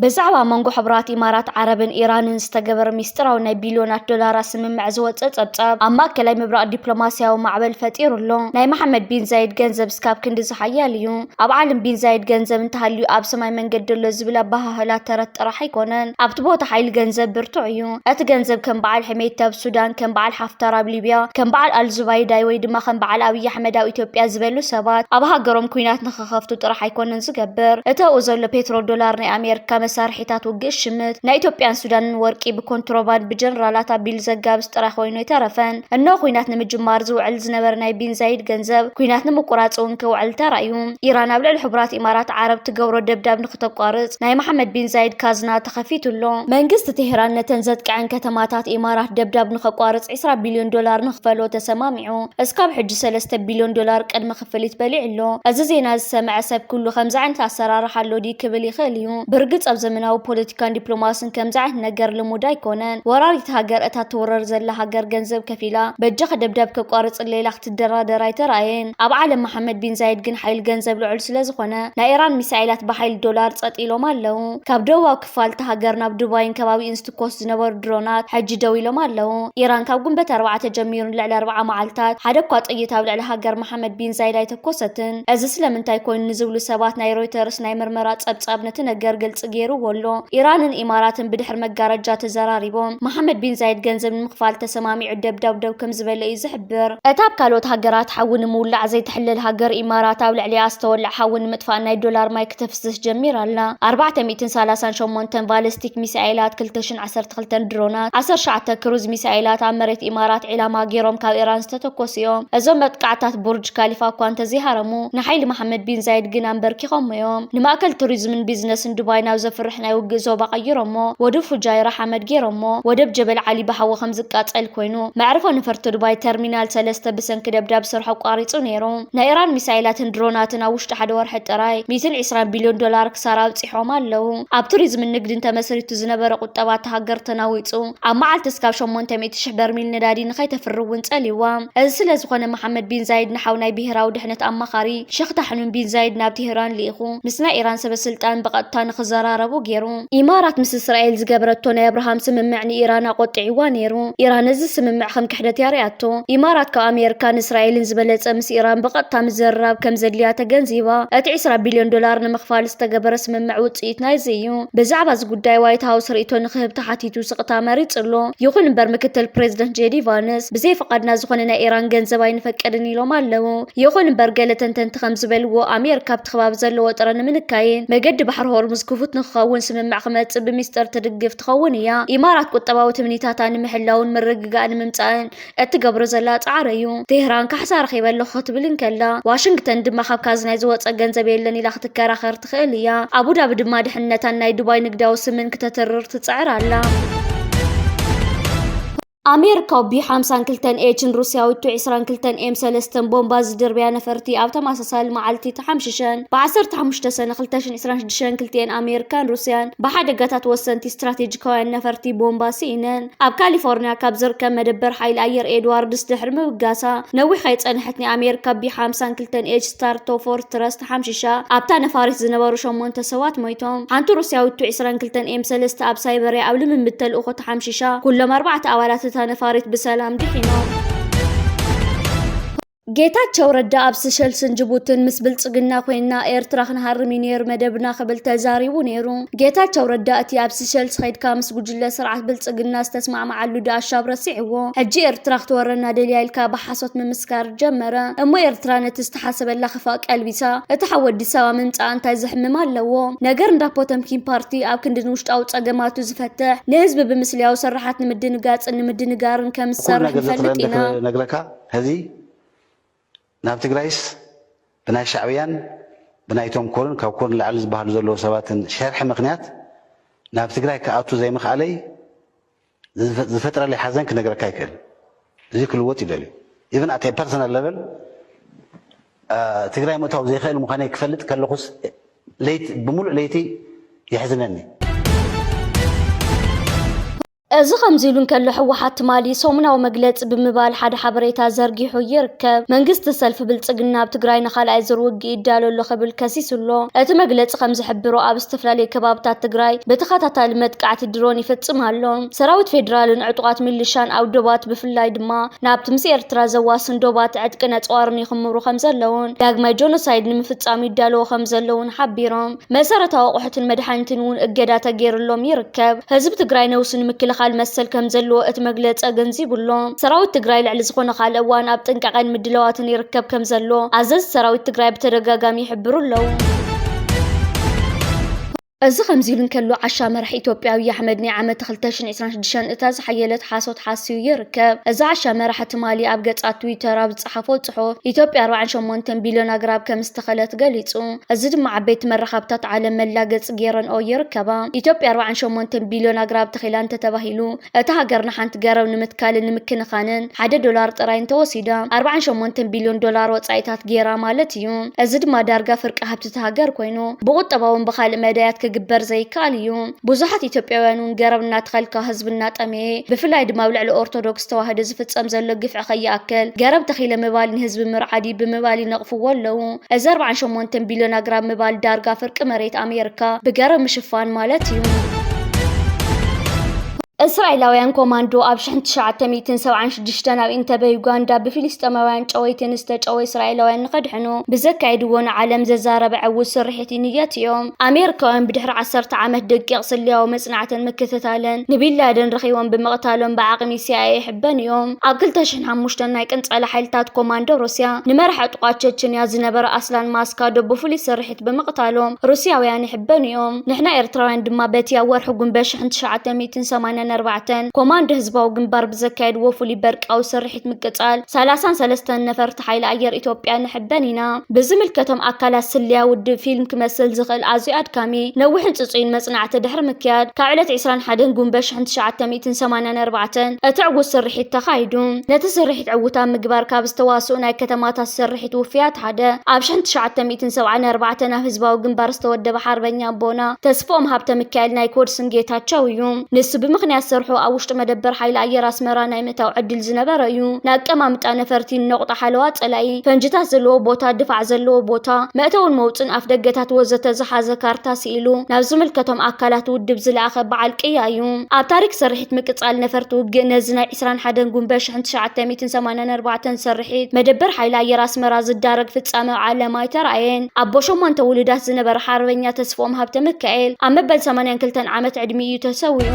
ብዛዕባ መንጎ ሕቡራት ኢማራት ዓረብን ኢራንን ዝተገበረ ሚስጥራዊ ናይ ቢልዮናት ዶላራት ስምምዕ ዝወፀ ጸብጻብ ኣብ ማእከላይ ምብራቕ ዲፕሎማስያዊ ማዕበል ፈጢሩ ኣሎ። ናይ መሓመድ ቢን ዛይድ ገንዘብ ስካብ ክንድዚ ሓያል እዩ። ኣብ ዓለም ቢን ዛይድ ገንዘብ እንተሃልዩ ኣብ ሰማይ መንገዲ ኣሎ ዝብል ኣበሃህላ ተረት ጥራሕ ኣይኮነን። ኣብቲ ቦታ ሓይሊ ገንዘብ ብርቱዕ እዩ። እቲ ገንዘብ ከም በዓል ሕሜቲ ኣብ ሱዳን፣ ከም በዓል ሓፍታር ኣብ ሊብያ፣ ከም በዓል ኣልዙባይዳይ ወይ ድማ ከም በዓል ኣብይ ኣሕመድ ኣብ ኢትዮጵያ ዝበሉ ሰባት ኣብ ሃገሮም ኲናት ንኽኸፍቱ ጥራሕ ኣይኮነን ዝገብር። እቲ ኣብኡ ዘሎ ፔትሮ ዶላር ናይ ኣሜሪካ መሳርሒታት ውግእ ሽምት፣ ናይ ኢትዮጵያን ሱዳንን ወርቂ ብኮንትሮባንድ ብጀነራላት ኣቢሉ ዘጋብስ ጥራሕ ኮይኑ ኣይተረፈን። እነሆ ኲናት ንምጅማር ዝውዕል ዝነበረ ናይ ቢን ዛይድ ገንዘብ ኲናት ንምቁራፅ እውን ክውዕል ተራእዩ። ኢራን ኣብ ልዕሊ ሕቡራት ኢማራት ዓረብ ትገብሮ ደብዳብ ንክተቋርፅ ናይ መሓመድ ቢን ዛይድ ካዝና ተኸፊቱ ኣሎ። መንግስቲ ቴህራን ነተን ዘጥቅዐን ከተማታት ኢማራት ደብዳብ ንኸቋርፅ ዕስራ ቢልዮን ዶላር ንክፈሎ ተሰማሚዑ። እስካብ ሕጂ ሰለስተ ቢልዮን ዶላር ቅድመ ክፍሊት በሊዑ ኣሎ። እዚ ዜና ዝሰምዐ ሰብ ኩሉ ከምዚ ዓይነት ኣሰራርሓ ኣሎ ድዩ ክብል ይኽእል እዩ። ብርግፅ ኣብ ዘመናዊ ፖለቲካን ዲፕሎማስን ከምዚ ዓይነት ነገር ልሙድ ኣይኮነን። ወራሪት ሃገር እታ ትውረር ዘላ ሃገር ገንዘብ ከፊላ በጃኺ ደብዳብ ከቋርፅለይ ኢላ ክትደራደር ኣይተራእየን። ኣብ ዓለም መሓመድ ቢን ዛይድ ግን ሓይሊ ገንዘብ ልዑል ስለ ዝኾነ ናይ ኢራን ሚሳይላት ብሓይሊ ዶላር ጸጥ ኢሎም ኣለዉ። ካብ ደቡባዊ ክፋል እታ ሃገር ናብ ዱባይን ከባቢኡን ዝትኮስ ዝነበሩ ድሮናት ሕጂ ደው ኢሎም ኣለዉ። ኢራን ካብ ግንቦት ኣርባዓ ተጀሚሩ ንልዕሊ ኣርብዓ መዓልታት ሓደ እኳ ጥይት ኣብ ልዕሊ ሃገር መሓመድ ቢን ዛይድ ኣይተኮሰትን። እዚ ስለምንታይ ኮይኑ ንዝብሉ ሰባት ናይ ሮይተርስ ናይ ምርመራ ጸብጻብ ነቲ ነገር ግልጺ ገይርዎ ኣሎ። ኢራንን ኢማራትን ብድሕሪ መጋረጃ ተዘራሪቦም። መሓመድ ቢን ዛይድ ገንዘብ ንምኽፋል ተሰማሚዑ ደብዳብ ደው ከም ዝበለ እዩ ዝሕብር። እታ ኣብ ካልኦት ሃገራት ሓዊ ንምውላዕ ዘይትሕለል ሃገር ኢማራት ኣብ ልዕሊኣ ዝተወልዐ ሓዊ ንምጥፋእ ናይ ዶላር ማይ ክተፍስስ ጀሚራ ኣላ። ኣርባዕተ ሚእትን ሰላሳን ሸሞንተን ባለስቲክ ሚሳኤላት፣ ክልተ ሽሕን ዓሰርተ ክልተን ድሮናት፣ ዓሰርተ ትሽዓተ ክሩዝ ሚሳኤላት ኣብ መሬት ኢማራት ዒላማ ገይሮም ካብ ኢራን ዝተተኮሱ እዮም። እዞም መጥቃዕታት ቡርጅ ካሊፋ እኳ እንተዘይሃረሙ፣ ንሓይሊ መሓመድ ቢን ዛይድ ግን ኣንበርኪኾሞ እዮም። ንማእከል ቱሪዝምን ቢዝነስን ዱባይ ናብ ዘፍርሕ ናይ ውግእ ዞባ ቀይሮሞ። ወደብ ፉጃይራ ሓመድ ገይሮሞ። ወደብ ጀበል ዓሊ ብሓዊ ከም ዝቃጸል ኮይኑ፣ መዕርፎ ነፈርቲ ዱባይ ተርሚናል ሰለስተ ብሰንኪ ደብዳብ ስርሑ ኣቋሪጹ ነይሩ። ናይ ኢራን ሚሳይላትን ድሮናትን ኣብ ውሽጢ ሓደ ወርሒ ጥራይ ሚእትን ዕስራን ቢልዮን ዶላር ክሳራ ኣብጺሖም ኣለዉ። ኣብ ቱሪዝምን ንግድን ተመስሪቱ ዝነበረ ቁጠባ እታ ሃገር ተናዊጹ። ኣብ መዓልቲ እስካብ ሸሞንተ ሚእቲ ሽሕ በርሚል ነዳዲ ንኸይተፍሪ እውን ጸልይዋ። እዚ ስለ ዝኾነ መሓመድ ቢን ዛይድ ንሓው ናይ ብሄራዊ ድሕነት ኣማኻሪ ሸኽ ታሕኑን ቢን ዛይድ ናብ ቴህራን ልኢኹ ምስ ናይ ኢራን ሰበ ስልጣን ብቐጥታ ንኽዘራረቡ ገይሩ። ኢማራት ምስ እስራኤል ዝገበረቶ ናይ ኣብርሃም ስምምዕ ንኢራን ኣቖጢዕዋ ነይሩ። ኢራን እዚ ስምምዕ ከም ክሕደት እያ ሪኣቶ። ኢማራት ካብ ኣሜሪካን እስራኤልን ዝበለጸ ምስ ኢራን ብቐጥታ ምዝርራብ ከም ዘድልያ ተገንዚባ፣ እቲ ዕስራ ቢልዮን ዶላር ንምኽፋል ዝተገበረ ስምምዕ ውጽኢት ናይዚ እዩ። ብዛዕባ እዚ ጉዳይ ዋይት ሃውስ ርእይቶ ንኽህብ ተሓቲቱ ስቕታ መሪጹ ኣሎ። ይኹን እምበር ምክትል ፕሬዚደንት ጄዲ ቫንስ ብዘይ ፍቓድና ዝኾነ ናይ ኢራን ገንዘብ ኣይንፈቅድን ኢሎም ኣለዉ። ይኹን እምበር ገለ ተንተንቲ ከም ዝበልዎ ኣሜሪካ ኣብቲ ከባቢ ዘሎ ወጥረ ንምንካይን መገዲ ባሕሪ ሆርሙዝ ክፉት ንክኸውን ስምምዕ ክመጽእ ብሚስጥር ትድግፍ ትኸውን እያ። ኢማራት ቁጠባዊ ትምኒታታ ንምሕላውን ምርግጋእ ንምምጻእን እትገብሮ ዘላ ጻዕሪ እዩ። ቴህራን ካሕሳ ረኺበ ኣለኹ ክትብል እንከላ፣ ዋሽንግተን ድማ ካብ ካዝናይ ዝወጸ ገንዘብ የለን ኢላ ክትከራኸር ትኽእል እያ። ኣቡዳቢ ድማ ድሕነታን ናይ ዱባይ ንግዳዊ ስምን ክተትርር ትጽዕር ኣላ። ኣሜሪካዊ ቢ ሓምሳን ክልተን ኤችን ሩስያዊቱ ዕስራን ክልተን ኤም ሰለስተን ቦምባ ዝድርብያ ነፈርቲ ኣብ ተመሳሳሊ መዓልቲ ተሓምሺሸን። ብ ዓሰርተ ሓሙሽተ ሰነ ክልተ ሽሕን ዕስራን ሽዱሽተን ክልቲኤን ኣሜሪካን ሩስያን ብሓደጋታት ወሰንቲ ስትራቴጂካውያን ነፈርቲ ቦምባ ስኢነን። ኣብ ካሊፎርኒያ ካብ ዝርከብ መደበር ሓይሊ ኣየር ኤድዋርድስ ድሕሪ ምብጋሳ፣ ነዊሕ ከይጸንሐት ናይ ኣሜሪካ ቢ ሓምሳን ክልተን ኤች ስታርቶፎርትረስ ተሓምሺሻ። ኣብታ ነፋሪት ዝነበሩ ሸሞንተ ሰባት ሞይቶም። ሓንቲ ሩስያዊቱ ዕስራን ክልተን ኤም ሰለስተ ኣብ ሳይበርያ ኣብ ልምምድ ተልእኾ ተሓምሺሻ። ኩሎም ኣርባዕተ ኣባላት እታ ነፋሪት ብሰላም ድሒኖም። ጌታቸው ረዳ ኣብ ስሸልስን ጅቡትን ምስ ብልጽግና ኮይንና ኤርትራ ክንሃርም እዩ ነይሩ መደብና ክብል ተዛሪቡ ነይሩ። ጌታቸው ረዳ እቲ ኣብ ስሸልስ ከይድካ ምስ ጉጅለ ስርዓት ብልጽግና ዝተስማዕማዓሉ ዳኣሻብ ረሲዕዎ። ሕጂ ኤርትራ ክትወረና ደልያ ኢልካ ብሓሶት ምምስካር ጀመረ። እሞ ኤርትራ ነቲ ዝተሓሰበላ ክፋእ ቀልቢሳ እቲ ሓዊ ኣዲስ ኣበባ ምምጻኣ እንታይ ዘሕምም ኣለዎ? ነገር እንዳ ፖተምኪን ፓርቲ ኣብ ክንዲ ንውሽጣዊ ጸገማቱ ዝፈትሕ ንህዝቢ ብምስልያዊ ስርሓት ንምድንጋጽን ንምድንጋርን ከም ዝሰርሕ ንፈልጥ ኢና። ነግረካ ሕዚ ናብ ትግራይስ ብናይ ሻዕብያን ብናይቶም ኮርን ካብ ኮርን ላዕሊ ዝበሃሉ ዘለዉ ሰባትን ሸርሒ ምኽንያት ናብ ትግራይ ክኣቱ ዘይምኽኣለይ ዝፈጥረለይ ሓዘን ክነግረካ ይክእል። እዚ ክልወጥ ይደልዩ። ኢቨን ኣት ፐርሰናል ለቨል ትግራይ ምእታው ዘይክእል ምዃነይ ክፈልጥ ከለኹስ ለይቲ ብሙሉእ ለይቲ የሕዝነኒ። እዚ ከምዚ ኢሉ እንከሎ፣ ህወሓት ትማሊ ሰሙናዊ መግለጺ ብምባል ሓደ ሓበሬታ ዘርጊሑ ይርከብ። መንግስቲ ሰልፊ ብልጽግና ኣብ ትግራይ ንኻልኣይ ዙር ውግእ ይዳሎ ኣሎ ክብል ከሲሱ ኣሎ። እቲ መግለጺ ከም ዝሕብሮ፣ ኣብ ዝተፈላለዩ ከባብታት ትግራይ ብተኸታታሊ መጥቃዕቲ ድሮን ይፍጽም ኣሎ። ሰራዊት ፌዴራልን ዕጡቓት ሚሊሻን ኣብ ዶባት፣ ብፍላይ ድማ ናብቲ ምስ ኤርትራ ዘዋስን ዶባት ዕጥቅን ኣጽዋርን ይኽምሩ ከም ዘለውን ዳግማይ ጆኖሳይድ ንምፍጻም ይዳለዉ ከም ዘለውን ሓቢሮም። መሰረታዊ ኣቑሑትን መድሓኒትን እውን እገዳ ተገይሩሎም ይርከብ። ህዝቢ ትግራይ ነብሱ ንምክልኻል መሰል ከም ዘለዎ እቲ መግለጺ ኣገንዚቡ ኣሎ። ሰራዊት ትግራይ ልዕሊ ዝኾነ ካልእ እዋን ኣብ ጥንቃቐን ምድላዋትን ይርከብ ከም ዘሎ ኣዘዝቲ ሰራዊት ትግራይ ብተደጋጋሚ ይሕብሩ ኣለዉ። እዚ ከምዚ ኢሉ እንከሎ፣ ዓሻ መራሒ ኢትዮጵያ ኣብይ ኣሕመድ ናይ ዓመት ክልተ ሽሕን ዕስራን ሽዱሽተን እታ ዝሓየለት ሓሶት ሓስዩ ይርከብ። እዚ ዓሻ መራሒ ትማሊ ኣብ ገጻት ትዊተር ኣብ ዝጸሓፎ ጽሑፍ፣ ኢትዮጵያ ኣርባዓን ሸሞንተን ቢልዮን ኣግራብ ከም ዝተኸለት ገሊጹ። እዚ ድማ ዓበይቲ መራኸብታት ዓለም መላገጺ ገይረንኦ ይርከባ። ኢትዮጵያ ኣርባዓን ሸሞንተን ቢልዮን ኣግራብ ተኺላ እንተተባሂሉ፣ እታ ሃገር ንሓንቲ ገረብ ንምትካልን ንምክንኻንን ሓደ ዶላር ጥራይ እንተወሲዳ፣ ኣርባዓን ሸሞንተን ቢልዮን ዶላር ወጻኢታት ገይራ ማለት እዩ። እዚ ድማ ዳርጋ ፍርቂ ሃብቲ እታ ሃገር ኮይኑ፣ ብቁጠባውን ብኻልእ መዳያት ክግበር ዘይከኣል እዩ። ብዙሓት ኢትዮጵያውያን እውን ገረብ እናተኸልካ ህዝቢ እናጠመየ፣ ብፍላይ ድማ ኣብ ልዕሊ ኦርቶዶክስ ተዋህዶ ዝፍጸም ዘሎ ግፍዒ ከይኣክል፣ ገረብ ተኺለ ምባል ንህዝቢ ምርዓድ እዩ ብምባል ይነቕፍዎ ኣለዉ። እዚ ኣርባዓን ሸሞንተን ቢልዮን ኣግራብ ምባል ዳርጋ ፍርቂ መሬት ኣሜሪካ ብገረብ ምሽፋን ማለት እዩ። እስራኤላውያን ኮማንዶ ኣብ ሽሕን ትሽዓተ ሚእትን ሰብዓን ሽዱሽተን ኣብ ኢንተበ ዩጋንዳ ብፊልስጤማውያን ጨወይቲ ንዝተጨወዩ እስራኤላውያን ንኸድሕኑ ብዘካየድዎ ንዓለም ዘዛረበ ዕዉት ስርሒት ይንየት እዮም። ኣሜሪካውያን ብድሕሪ ዓሰርተ ዓመት ደቂቕ ስለያዊ መጽናዕትን ምክትታልን ንቢንላደን ረኺቦም ብምቕታሎም ብዓቕሚ ሲኣይኤ ይሕበኑ እዮም። ኣብ ክልተ ሽሕን ሓሙሽተን ናይ ቅንጸላ ሓይልታት ኮማንዶ ሩስያ ንመራሒ ዕጡቓት ቸችንያ ዝነበረ ኣስላን ማስካዶቭ ብፍሉይ ስርሒት ብምቕታሎም ሩስያውያን ይሕበኑ እዮም። ንሕና ኤርትራውያን ድማ በቲ ኣብ ወርሒ ጉንበት ሽሕን ትሽዓተ ሚእትን ሰማንያን ኣርባዕተን ኮማንዶ ህዝባዊ ግንባር ብዘካየድዎ ፍሉይ በርቃዊ ስርሒት ምቅጻል ሰላሳን ሰለስተን ነፈርቲ ሓይሊ ኣየር ኢትዮጵያ ንሕበን ኢና። ብዝምልከቶም ኣካላት ስለያ ውድብ ፊልም ክመስል ዝኽእል ኣዝዩ ኣድካሚ፣ ነዊሕን ጽጹይን መጽናዕቲ ድሕሪ ምክያድ፣ ካብ ዕለት ዕስራን ሓደን ጉንበት ሽሕን ትሽዓተ ሚእትን ሰማንያን ኣርባዕተን እቲ ዕዉት ስርሒት ተኻይዱ። ነቲ ስርሒት ዕዉት ኣብ ምግባር ካብ ዝተዋስኡ ናይ ከተማታት ስርሒት ውፍያት ሓደ፣ ኣብ ሽሕን ትሽዓተ ሚእትን ሰብዓን ኣርባዕተን ኣብ ህዝባዊ ግንባር ዝተወደበ ሓርበኛ ኣቦና ተስፎም ሃብተ ሚካኤል ናይ ኮድ ስም ጌታቸው እዩ። ንሱ ብምኽንያት ስርሑ ኣብ ውሽጢ መደበር ሓይሊ ኣየር ኣስመራ ናይ ምእታው ዕድል ዝነበረ እዩ። ንኣቀማምጣ ነፈርቲ፣ ንነቑጣ ሓለዋ ጸላኢ፣ ፈንጅታት ዘለዎ ቦታ፣ ድፋዕ ዘለዎ ቦታ፣ መእተውን መውጽን ኣፍ ደገታት ወዘተ ዝሓዘ ካርታ ስኢሉ ናብ ዝምልከቶም ኣካላት ውድብ ዝለኣኸ በዓል ቅያ እዩ። ኣብ ታሪክ ስርሒት ምቅጻል ነፈርቲ ውግእ ነዚ ናይ ዕስራን ሓደን ጉንበት ሽሕን ትሽዓተ ሚእትን ሰማንያን ኣርባዕተን ስርሒት መደበር ሓይሊ ኣየር ኣስመራ ዝዳረግ ፍጻመ ኣብ ዓለም ኣይተራእየን። ኣቦ ሸሞንተ ውሉዳት ዝነበረ ሓርበኛ ተስፎም ሃብተ ሚካኤል ኣብ መበል ሰማንያን ክልተን ዓመት ዕድሚኡ እዩ ተሰዊኡ።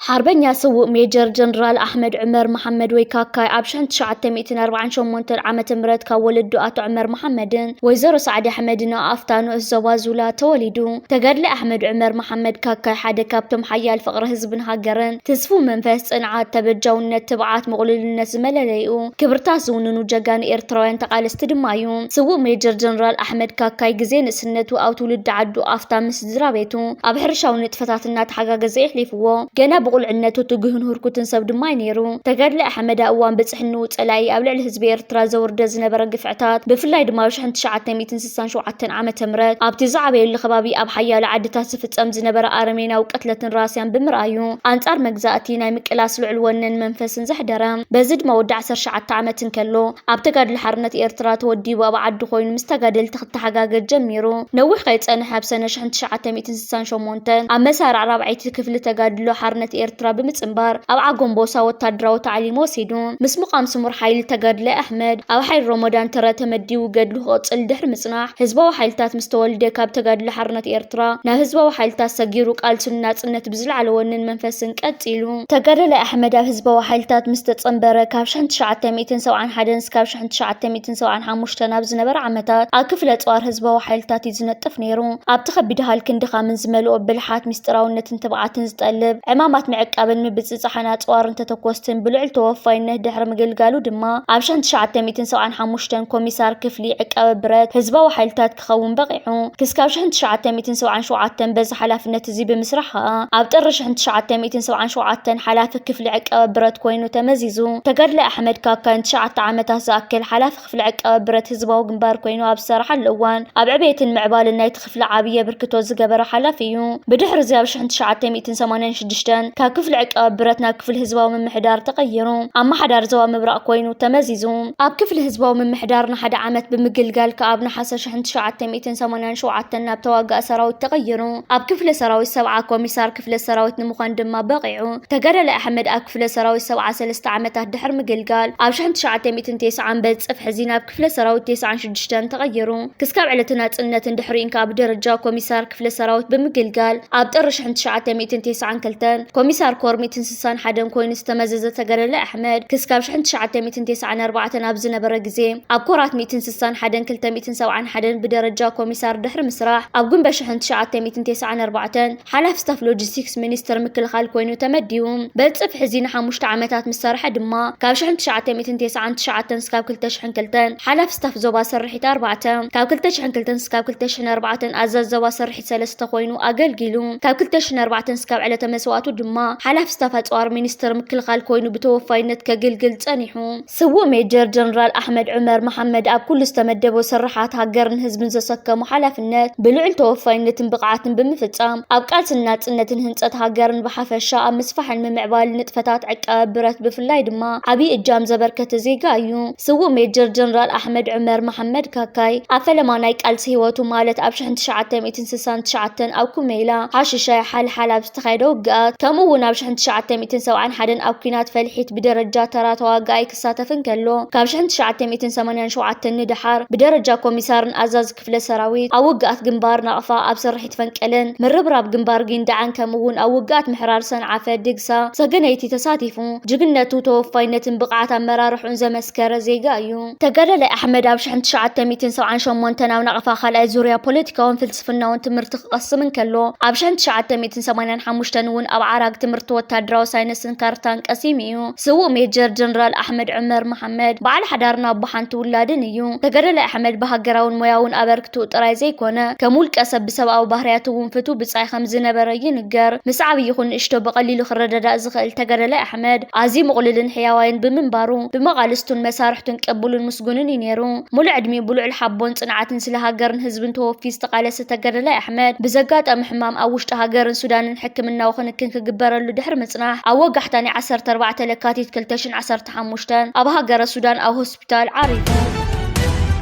ሓርበኛ ስዉእ ሜጀር ጀነራል ኣሕመድ ዑመር መሓመድ ወይ ካካይ ኣብ ሽሕን ትሽዓተ ሚእትን ኣርባዓን ሸሞንተን ዓመተ ምህረት ካብ ወለዱ ኣቶ ዑመር መሓመድን ወይዘሮ ሳዕዲ ኣሕመድን ኣብ ኣፍታ ንኡስ ዞባ ዙላ ተወሊዱ። ተጋዳላይ ኣሕመድ ዑመር መሓመድ ካካይ ሓደ ካብቶም ሓያል ፍቕሪ ህዝብን ሃገርን፣ ትስፉው መንፈስ፣ ጽንዓት፣ ተበጃውነት፣ ትብዓት፣ ምቕሉልነት ዝመለለይኡ ክብርታት ዝውንኑ ጀጋኑ ኤርትራውያን ተቓለስቲ ድማ እዩ። ስዉእ ሜጀር ጀነራል ኣሕመድ ካካይ ግዜ ንእስነቱ ኣብ ትውልዲ ዓዱ ኣፍታ ምስ ስድራ ቤቱ ኣብ ሕርሻዊ ንጥፈታት እናተሓጋገዘ የሕሊፍዎ። ገና ብቑልዕነቱ ትጉህን ህርኩትን ሰብ ድማ እዩ ነይሩ። ተጋዳላይ ኣሕመድ ኣብ እዋን ብጽሕንኡ ጸላኢ ኣብ ልዕሊ ህዝቢ ኤርትራ ዘውርደ ዝነበረ ግፍዕታት፣ ብፍላይ ድማ ኣብ ሽሕን ትሽዓተ ሚእትን ስሳን ሸውዓተን ዓመተ ምህረት ኣብቲ ዝዓበየሉ ከባቢ ኣብ ሓያሎ ዓድታት ዝፍጸም ዝነበረ ኣረሜናዊ ቅትለትን ራስያን ብምርኣዩ፣ ኣንጻር መግዛእቲ ናይ ምቅላስ ልዑል ወነን መንፈስን ዘሕደረ። በዚ ድማ ወዲ ዓሰርተ ትሽዓተ ዓመት እንከሎ ኣብ ተጋድሎ ሓርነት ኤርትራ ተወዲቡ ኣብ ዓዱ ኮይኑ ምስ ተጋደልቲ ክተሓጋገዝ ጀሚሩ። ነዊሕ ከይጸንሐ ኣብ ሰነ ሽሕን ትሽዓተ ሚእትን ስሳን ሸሞንተን ኣብ መሳርዕ ራብዐይቲ ክፍሊ ተጋድሎ ሓርነት ኤርትራ ብምጽንባር ኣብ ዓጎምቦሳ ወታደራዊ ታዕሊም ወሲዱ። ምስ ምቋም ስሙር ሓይሊ ተጋዳላይ ኣሕመድ ኣብ ሓይሊ ሮሞዳን ተረ ተመዲቡ ገድሉ ክቕጽል ድሕሪ ምጽናሕ፣ ህዝባዊ ሓይልታት ምስ ተወልደ ካብ ተጋድሎ ሓርነት ኤርትራ ናብ ህዝባዊ ሓይልታት ሰጊሩ ቃልሱ ንናጽነት ብዝለዓለ ወንን መንፈስን ቀጺሉ። ተጋዳላይ ኣሕመድ ኣብ ህዝባዊ ሓይልታት ምስ ተጸንበረ ካብ ሽሕን ትሽዓተ ሚእትን ሰብዓን ሓደን እስካብ ሽሕን ትሽዓተ ሚእትን ሰብዓን ሓሙሽተን ኣብ ዝነበረ ዓመታት ኣብ ክፍለ ጸዋር ህዝባዊ ሓይልታት እዩ ዝነጥፍ ነይሩ። ኣብቲ ከቢድ ሃልክን ድኻምን ዝመልኦ ብልሓት፣ ምስጢራውነትን ትብዓትን ዝጠልብ ዕማማት ዕቃብን ምብጽጻሕን ኣጽዋርን ተተኮስትን ብልዑል ተወፋይነት ድሕሪ ምግልጋሉ ድማ ኣብ ሽሕን ትሽዓተ ሚእትን ሰብዓን ሓሙሽተን ኮሚሳር ክፍሊ ዕቃበ ብረት ህዝባዊ ሓይልታት ክኸውን በቒዑ። ክስካብ ሽሕን ትሽዓተ ሚእትን ሰብዓን ሸውዓተን በዚ ሓላፍነት እዚ ብምስራሕ ከኣ ኣብ ጥሪ ሽሕን ትሽዓተ ሚእትን ሰብዓን ሸውዓተን ሓላፊ ክፍሊ ዕቃበ ብረት ኮይኑ ተመዚዙ። ተጋዳላይ ኣሕመድ ካካይ ንትሽዓተ ዓመታት ዝኣክል ሓላፊ ክፍሊ ዕቃበ ብረት ህዝባዊ ግንባር ኮይኑ ኣብ ዝሰርሓሉ እዋን ኣብ ዕቤትን ምዕባልን ናይቲ ክፍሊ ዓብዪ ኣበርክቶ ዝገበረ ሓላፊ እዩ። ብድሕሪ እዚ ኣብ ሽሕን ትሽዓተ ሚእትን ሰማንያን ሽዱሽተን ካብ ክፍሊ ዕቃበ ብረት ናብ ክፍሊ ህዝባዊ ምምሕዳር ተቐይሩ ኣመሓዳሪ ዞባ ምብራቕ ኮይኑ ተመዚዙ። ኣብ ክፍሊ ህዝባዊ ምምሕዳር ንሓደ ዓመት ብምግልጋል ከኣ ኣብ ነሓሰ ሽሕን ትሽዓተ ሚእትን ሰማንያን ሸውዓተን ናብ ተዋጋኢ ሰራዊት ተቐይሩ ኣብ ክፍለ ሰራዊት ሰብዓ ኮሚሳር ክፍለ ሰራዊት ንምዃን ድማ በቒዑ። ተጋዳላይ ኣሕመድ ኣብ ክፍለ ሰራዊት ሰብዓ ሰለስተ ዓመታት ድሕሪ ምግልጋል ኣብ ሽሕን ትሽዓተ ሚእትን ተስዓን በዝጽፍሒ እዚ ናብ ክፍለ ሰራዊት ተስዓን ሽዱሽተን ተቐይሩ። ክስካብ ዕለተ ናጽነትን ድሕሪኡን ከኣ ብደረጃ ኮሚሳር ክፍለ ሰራዊት ብምግልጋል ኣብ ጥሪ ሽሕን ትሽዓተ ሚእትን ተስዓን ክልተን ኮሚሳር ኮር ሚእትን ስሳን ሓደን ኮይኑ ዝተመዘዘ ተጋዳላይ ኣሕመድ ክስካብ ሽሕን ትሽዓተ ሚእትን ተስዓን ኣርባዕተን ኣብ ዝነበረ ግዜ ኣብ ኮራት ሚእትን ስሳን ሓደን ክልተ ሚእትን ሰብዓን ሓደን ብደረጃ ኮሚሳር ድሕሪ ምስራሕ ኣብ ጉንበ ሽሕን ትሽዓተ ሚእትን ተስዓን ኣርባዕተን ሓላፊ ስታፍ ሎጂስቲክስ ሚኒስትር ምክልኻል ኮይኑ ተመዲቡ። በዝጽፍሒ እዚ ንሓሙሽተ ዓመታት ምስ ሰርሐ ድማ ካብ ሽሕን ትሽዓተ ሚእትን ተስዓን ትሽዓተን ስካብ ክልተ ሽሕን ክልተን ሓላፊ ስታፍ ዞባ ስርሒት ኣርባዕተ፣ ካብ ክልተ ሽሕን ክልተን ስካብ ክልተ ሽሕን ኣርባዕተን ኣዛዚ ዞባ ስርሒት ሰለስተ ኮይኑ ኣገልጊሉ። ካብ ክልተ ሽሕን ኣርባዕተን ስካብ ዕለተ መስዋእቱ ድማ ሓላፊ ስታፍ ኣጽዋር ሚኒስትር ምክልኻል ኮይኑ ብተወፋይነት ከገልግል ጸኒሑ። ስዉእ ሜጀር ጀነራል ኣሕመድ ዑመር መሓመድ ኣብ ኩሉ ዝተመደቦ ስርሓት ሃገርን ህዝብን ዘሰከሞ ሓላፍነት ብልዑል ተወፋይነትን ብቕዓትን ብምፍጻም ኣብ ቃልስን ናጽነትን ህንጸት ሃገርን ብሓፈሻ ኣብ ምስፋሕን ምምዕባልን ንጥፈታት ዕቃበ ብረት ብፍላይ ድማ ዓብዪ እጃም ዘበርከተ ዜጋ እዩ። ስዉእ ሜጀር ጀነራል ኣሕመድ ዑመር መሓመድ ካካይ ኣብ ፈለማ ናይ ቃልሲ ህይወቱ ማለት ኣብ ሽሕን ትሽዓተ ሚእትን ስሳን ትሽዓተን ኣብ ኩሜላ፣ ሓሽሻይ፣ ሓልሓል ኣብ ዝተኻየደ ውግኣት ከምኡ እውን ኣብ ሽሕን ትሽዓተ ሚእትን ሰብዓን ሓደን ኣብ ኲናት ፈልሒት ብደረጃ ተራ ተዋጋኣይ ክሳተፍ እንከሎ ካብ ሽሕን ትሽዓተ ሚእትን ሰማንያን ሸውዓተን ንደሓር ብደረጃ ኮሚሳርን ኣዛዚ ክፍለ ሰራዊት ኣብ ውግኣት ግንባር ናቕፋ፣ ኣብ ስርሒት ፈንቅልን ምርብራብ ግንባር ጊንዳዕን ከምኡ እውን ኣብ ውግኣት ምሕራር ሰንዓፈ፣ ድግሳ፣ ሰገነይቲ ተሳቲፉ። ጅግነቱ፣ ተወፋይነትን ብቕዓት ኣመራርሕኡን ዘመስከረ ዜጋ እዩ። ተጋዳላይ ኣሕመድ ኣብ ሽሕን ትሽዓተ ሚእትን ሰብዓን ሸሞንተን ኣብ ናቕፋ ካልኣይ ዙርያ ፖለቲካውን ፍልስፍናውን ትምህርቲ ክቐስም እንከሎ ኣብ ሽሕን ትሽዓተ ሚእትን ሰማንያን ሓሙሽተን እውን ኣብ ዓራግ ትምህርቲ ወታደራዊ ሳይንስን ካርታን ቀሲሙ እዩ። ስዉእ ሜጀር ጀነራል ኣሕመድ ዑመር መሓመድ በዓል ሓዳርን ኣቦ ሓንቲ ውላድን እዩ። ተጋዳላይ ኣሕመድ ብሃገራውን ሞያውን ኣበርክትኡ ጥራይ ዘይኮነ ከም ውልቀ ሰብ ብሰብኣዊ ባህርያቱ እውን ፍቱው ብጻይ ከም ዝነበረ ይንገር። ምስ ዓብዪ ይኹን ንእሽቶ ብቐሊሉ ክረዳዳእ ዝኽእል ተጋዳላይ ኣሕመድ ኣዝዩ ምቕሉልን ሕያዋይን ብምንባሩ ብመቓልስቱን መሳርሕቱን ቅቡልን ምስጉንን እዩ ነይሩ። ሙሉእ ዕድሚኡ ብልዑል ሓቦን ጽንዓትን ስለ ሃገርን ህዝብን ተወፊዩ ዝተቓለሰ ተጋዳላይ ኣሕመድ ብዘጋጠመ ሕማም ኣብ ውሽጢ ሃገርን ሱዳንን ሕክምናዊ ክንክን ክግበረሉ ድሕሪ ምጽናሕ ኣብ ወጋሕታ ናይ ዓሰርተ ኣርባዕተ ለካቲት ክልተ ሽሕን ዓሰርተ ሓሙሽተን ኣብ ሃገረ ሱዳን ኣብ ሆስፒታል ዓሪፉ።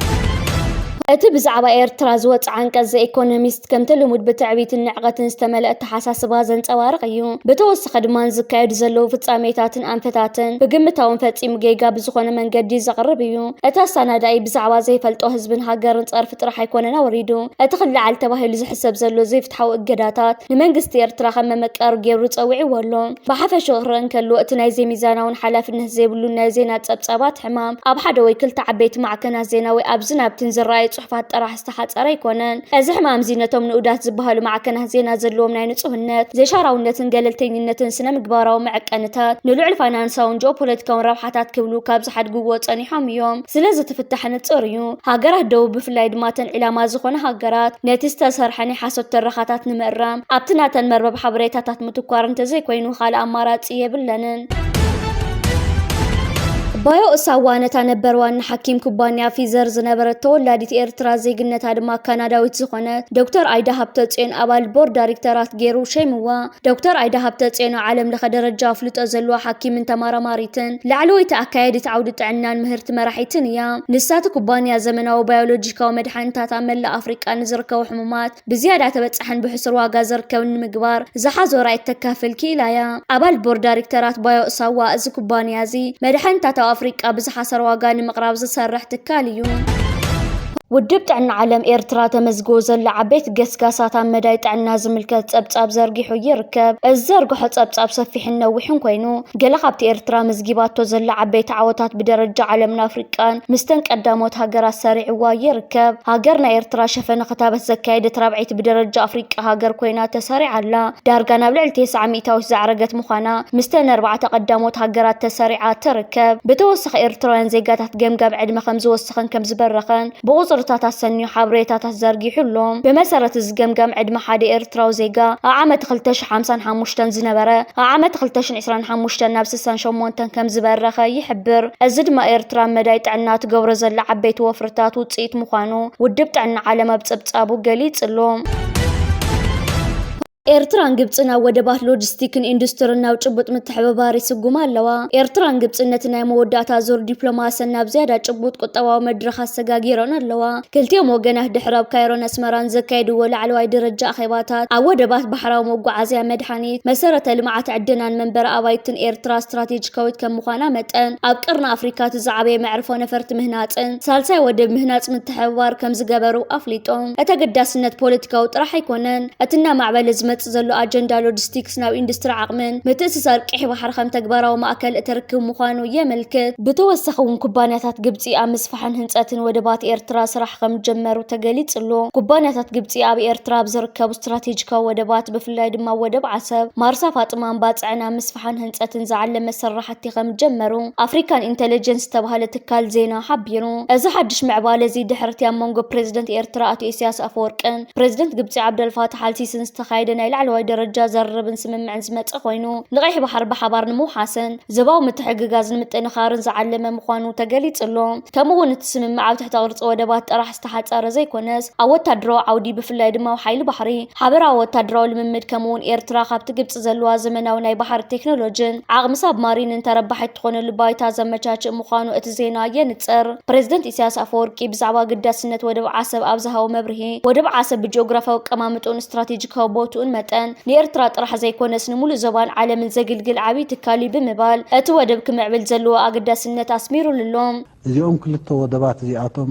እቲ ብዛዕባ ኤርትራ ዝወጽእ ዓንቀጽ ዘ ኢኮኖሚስት ከምቲ ልሙድ ብትዕቢትን ንዕቐትን ዝተመልአ ኣተሓሳስባ ዘንጸባርቕ እዩ። ብተወሳኺ ድማ ንዝካየዱ ዘለዉ ፍጻሜታትን ኣንፈታትን ብግምታውን ፈጺሙ ጌጋ ብዝኾነ መንገዲ ዘቕርብ እዩ። እቲ ኣሰናዳኢ ብዛዕባ ዘይፈልጦ ህዝብን ሃገርን ጸርፊ ጥራሕ ኣይኮነን ኣውሪዱ። እቲ ክለዓል ተባሂሉ ዝሕሰብ ዘሎ ዘይፍትሓዊ እገዳታት ንመንግስቲ ኤርትራ ከም መመቀሪ ገይሩ ጸዊዕዎ ኣሎ። ብሓፈሽኡ ክረአ እንከሎ፣ እቲ ናይ ዘይሚዛናውን ሓላፍነት ዘይብሉን ናይ ዜና ጸብጻባት ሕማም ኣብ ሓደ ወይ ክልተ ዓበይቲ ማዕከናት ዜና ወይ ኣብ ዝናብትን ዝረኣዩ ጽሑፋት ጥራሕ ዝተሓጸረ ኣይኮነን። እዚ ሕማም እዚ ነቶም ንኡዳት ዝበሃሉ ማዕከናት ዜና ዘለዎም ናይ ንጹህነት፣ ዘይሻራውነትን ገለልተኝነትን ስነ ምግባራዊ መዐቀንታት ንልዑል ፋይናንሳውን ጂኦፖለቲካውን ረብሓታት ክብሉ ካብ ዝሓድግዎ ጸኒሖም እዮም። ስለዚ እቲ ፍታሕ ንጹር እዩ። ሃገራት ደቡብ ብፍላይ ድማ እተን ዒላማ ዝኾነ ሃገራት ነቲ ዝተሰርሐ ናይ ሓሶት ትረኻታት ንምእራም ኣብቲ ናተን መርበብ ሓበሬታታት ምትኳር እንተዘይኮይኑ ካልእ ኣማራጺ የብለንን። ባዮ እሳዋ ነታ ነበር ዋና ሓኪም ኩባንያ ፊዘር ዝነበረት ተወላዲት ኤርትራ ዜግነታ ድማ ካናዳዊት ዝኾነት ዶክተር ኣይዳ ሃብተጽዮን ኣባል ቦርድ ዳይሬክተራት ገይሩ ሸይምዋ። ዶክተር ኣይዳ ሃብተጽዮን ኣብ ዓለም ለኸ ደረጃ ኣፍልጦ ዘለዋ ሓኪምን ተመራማሪትን ላዕለወይቲ ኣካያዲት ዓውዲ ጥዕናን ምህርቲ መራሒትን እያ። ንሳ እቲ ኩባንያ ዘመናዊ ባዮሎጂካዊ መድሓኒታት ኣብ መላእ ኣፍሪቃ ንዝርከቡ ሕሙማት ብዝያዳ ተበጻሕን ብሕሱር ዋጋ ዝርከብን ንምግባር ዝሓዞ ራእይ ተካፍል ክኢላ እያ። ኣባል ቦርድ ዳይሬክተራት ባዮ እሳዋ፣ እዚ ኩባንያ እዚ መድሓኒታት ኣብ ኣፍሪቃ ብዝሓሰረ ዋጋ ንምቕራብ ዝሰርሕ ትካል እዩ። ውድብ ጥዕና ዓለም ኤርትራ ተመዝግቦ ዘሎ ዓበይቲ ገስጋሳት ኣብ መዳይ ጥዕና ዝምልከት ጸብጻብ ዘርጊሑ ይርከብ። እዚ ዘርግሖ ጸብጻብ ሰፊሕን ነዊሕን ኮይኑ፣ ገለ ካብቲ ኤርትራ መዝጊባቶ ዘላ ዓበይቲ ዓወታት ብደረጃ ዓለምን ኣፍሪቃን ምስተን ቀዳሞት ሃገራት ሰሪዕዋ ይርከብ። ሃገርና ኤርትራ ሸፈነ ክታበት ዘካየደት ራብዐይቲ ብደረጃ ኣፍሪቃ ሃገር ኮይና ተሰሪዓ ኣላ። ዳርጋ ናብ ልዕሊ ተስዓ ሚእታዊት ዘዕረገት ምዃና ምስተን ኣርባዕተ ቀዳሞት ሃገራት ተሰሪዓ ትርከብ። ብተወሳኺ ኤርትራውያን ዜጋታት ገምጋም ዕድመ ከም ዝወሰኸን ከም ዝበረኸን ብቑጽርታት ኣሰንዩ ሓበሬታታት ዘርጊሑ ኣሎ። ብመሰረት እዚ ገምጋም ዕድመ ሓደ ኤርትራዊ ዜጋ ኣብ ዓመት ክልተ ሽሕን ሓምሳን ሓሙሽተን ዝነበረ ኣብ ዓመት ክልተ ሽሕን ዕስራን ሓሙሽተን ናብ ስሳን ሸሞንተን ከም ዝበረኸ ይሕብር። እዚ ድማ ኤርትራ ኣብ መዳይ ጥዕና ትገብሮ ዘላ ዓበይቲ ወፍርታት ውጽኢት ምዃኑ ውድብ ጥዕና ዓለም ኣብ ጸብጻቡ ገሊጹ ኣሎ። ኤርትራን ግብጽን ኣብ ወደባት ሎጂስቲክን ኢንዱስትሪን ናብ ጭቡጥ ምትሕብባር ይስጉማ ኣለዋ። ኤርትራን ግብጽን ነቲ ናይ መወዳእታ ዙር ዲፕሎማሰን ናብ ዝያዳ ጭቡጥ ቁጠባዊ መድረኽ ኣሰጋጊረን ኣለዋ። ክልቲኦም ወገናት ድሕሪ ኣብ ካይሮን ኣስመራን ዘካየድዎ ላዕለዋይ ደረጃ ኣኼባታት ኣብ ወደባት ባሕራዊ መጓዓዝያ፣ መድሓኒት፣ መሰረተ ልምዓት፣ ዕደናን መንበሪ ኣባይትን ኤርትራ ስትራቴጂካዊት ከም ምዃና መጠን ኣብ ቀርኒ ኣፍሪካ እቲ ዝዓበየ መዕርፎ ነፈርቲ ምህናጽን ሳልሳይ ወደብ ምህናጽ ምትሕብባር ከም ዝገበሩ ኣፍሊጦም። እቲ ኣገዳስነት ፖለቲካዊ ጥራሕ ኣይኮነን። እቲ እናማዕበለ ዝመጽእ ዘሎ ኣጀንዳ ሎጂስቲክስ ናብ ኢንዱስትሪ ዓቕምን ምትእስሳር ቀይሕ ባሕሪ ከም ተግባራዊ ማእከል እቲ ርክብ ምዃኑ የመልክት። ብተወሳኺ እውን ኩባንያታት ግብጺ ኣብ ምስፋሕን ህንጸትን ወደባት ኤርትራ ስራሕ ከም ጀመሩ ተገሊጹ ኣሎ። ኩባንያታት ግብጺ ኣብ ኤርትራ ኣብ ዝርከቡ ስትራቴጂካዊ ወደባት ብፍላይ ድማ ወደብ ዓሰብ፣ ማርሳ ፋጥማን ባጽዕን ኣብ ምስፋሕን ህንጸትን ዝዓለመ ስራሕቲ ከም ጀመሩ ኣፍሪካን ኢንተለጀንስ ዝተባህለ ትካል ዜና ሓቢሩ። እዚ ሓድሽ ምዕባለ እዚ ድሕርቲ ኣብ መንጎ ፕሬዝደንት ኤርትራ ኣቶ ኢሳያስ ኣፈወርቅን ፕሬዝደንት ግብጺ ዓብደልፋታሕ ኣልሲስን ዝተኻየደ ናይ ላዕለዋይ ደረጃ ዘርርብን ስምምዕን ዝመጸ ኮይኑ፣ ንቀይሕ ባሕሪ ብሓባር ንምውሓስን ዞባዊ ምትሕግጋዝ ንምጥንኻርን ዝዓለመ ምዃኑ ተገሊጹ ኣሎ። ከምኡ እውን እቲ ስምምዕ ኣብ ትሕተ ቅርጺ ወደባት ጥራሕ ዝተሓጸረ ዘይኮነስ፣ ኣብ ወታደራዊ ዓውዲ ብፍላይ ድማ ኣብ ሓይሊ ባሕሪ ሓበራዊ ወታደራዊ ልምምድ ከምኡ እውን ኤርትራ ካብቲ ግብጺ ዘለዋ ዘመናዊ ናይ ባሕሪ ቴክኖሎጂን ዓቕሚ ሳብማሪንን ተረባሒት ትኾነሉ ባይታ ዘመቻችእ ምዃኑ እቲ ዜና የንጽር። ፕሬዝደንት ኢሳያስ ኣፈወርቂ ብዛዕባ ኣገዳስነት ወደብ ዓሰብ ኣብ ዝሃቦ መብርሂ፣ ወደብ ዓሰብ ብጂኦግራፊያዊ ኣቀማምጥኡን ስትራቴጂካዊ ቦትኡን መጠን ንኤርትራ ጥራሕ ዘይኮነስ ንሙሉእ ዞባን ዓለምን ዘግልግል ዓብዪ ትካል እዩ ብምባል እቲ ወደብ ክምዕብል ዘለዎ ኣገዳስነት ኣስሚሩሉ ኣሎ። እዚኦም ክልተ ወደባት እዚኣቶም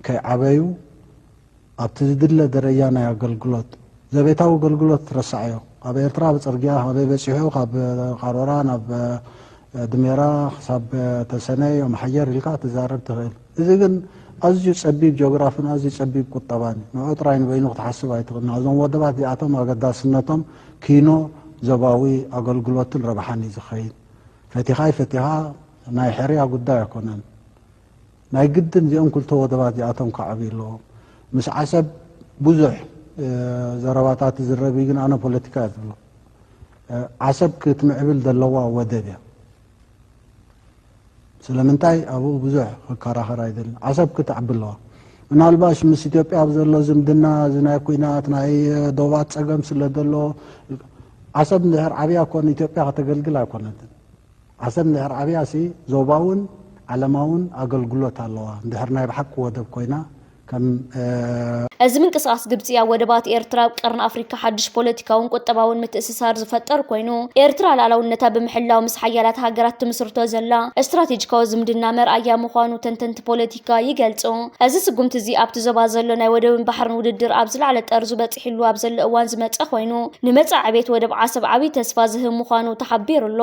ከይዓበዩ ኣብቲ ዝድለ ደረጃ ናይ ኣገልግሎት፣ ዘቤታዊ ኣገልግሎት ረሳዕዮ። ኣብ ኤርትራ ብጽርግያ ካበይ በጺሑ፣ ካብ ቃሮራ ናብ ድሜራ ክሳብ ተሰነይ ዮም ሓየር ኢልካ ትዛረብ ትኽእል። እዚ ግን ኣዝዩ ጸቢብ ጂኦግራፍን ኣዝዩ ጸቢብ ቁጠባን እዩ። ንዑ ጥራይ ንበይኑ ክትሓስብ ኣይትኽእል። እዞም ወደባት እዚኣቶም ኣገዳስነቶም ኪኖ ዞባዊ ኣገልግሎትን ረብሓን እዩ ዝኸይድ። ፈቲኻ ኣይፈቲኻ ናይ ሕርያ ጉዳይ ኣይኮነን። ናይ ግድን እዚኦም ክልተ ወደባት እዚኣቶም ክዓብዩ ኣለዎም። ምስ ዓሰብ ብዙሕ፣ እ፣ ዘረባታት ዝረብ እዩ፣ ግን ኣነ ፖለቲካ እየ ዝብሎ። እ፣ ዓሰብ ክትምዕብል ዘለዋ ወደብ እያ። ስለምንታይ ኣብኡ ብዙሕ ክከራኸር ኣይደልን። ዓሰብ ክትዓቢ ኣለዋ። ምናልባሽ ምስ ኢትዮጵያ ኣብ ዘሎ ዝምድና፣ እዚ ናይ ኩናት፣ ናይ፣ እ፣ ዶባት ጸገም ስለ ዘሎ፣ ዓሰብ እንድሕር ዓብያ እኮ ንኢትዮጵያ ከተገልግል ኣይኮነትን። ዓሰብ እንድሕር ዓብያ ሲ ዞባውን ዓለማውን ኣገልግሎት ኣለዋ። እንድሕር ናይ ብሓቂ ወደብ ኮይና ከም፣ እ፣ እዚ ምንቅስቓስ ግብጺ ኣብ ወደባት ኤርትራ ኣብ ቀርኒ ኣፍሪካ ሓድሽ ፖለቲካውን ቁጠባውን ምትእስሳር ዝፈጠር ኮይኑ፣ ኤርትራ ሉዓላውነታ ብምሕላው ምስ ሓያላት ሃገራት ትምስርቶ ዘላ ስትራቴጂካዊ ዝምድና መርኣያ ምዃኑ ተንተንቲ ፖለቲካ ይገልጹ። እዚ ስጉምቲ እዚ ኣብቲ ዞባ ዘሎ ናይ ወደብን ባሕርን ውድድር ኣብ ዝለዓለ ጠርዙ በጺሕሉ ኣብ ዘሎ እዋን ዝመጸ ኮይኑ፣ ንመጻኢ ዕቤት ወደብ ዓሰብ ዓብዪ ተስፋ ዝህብ ምዃኑ ተሓቢሩ ኣሎ።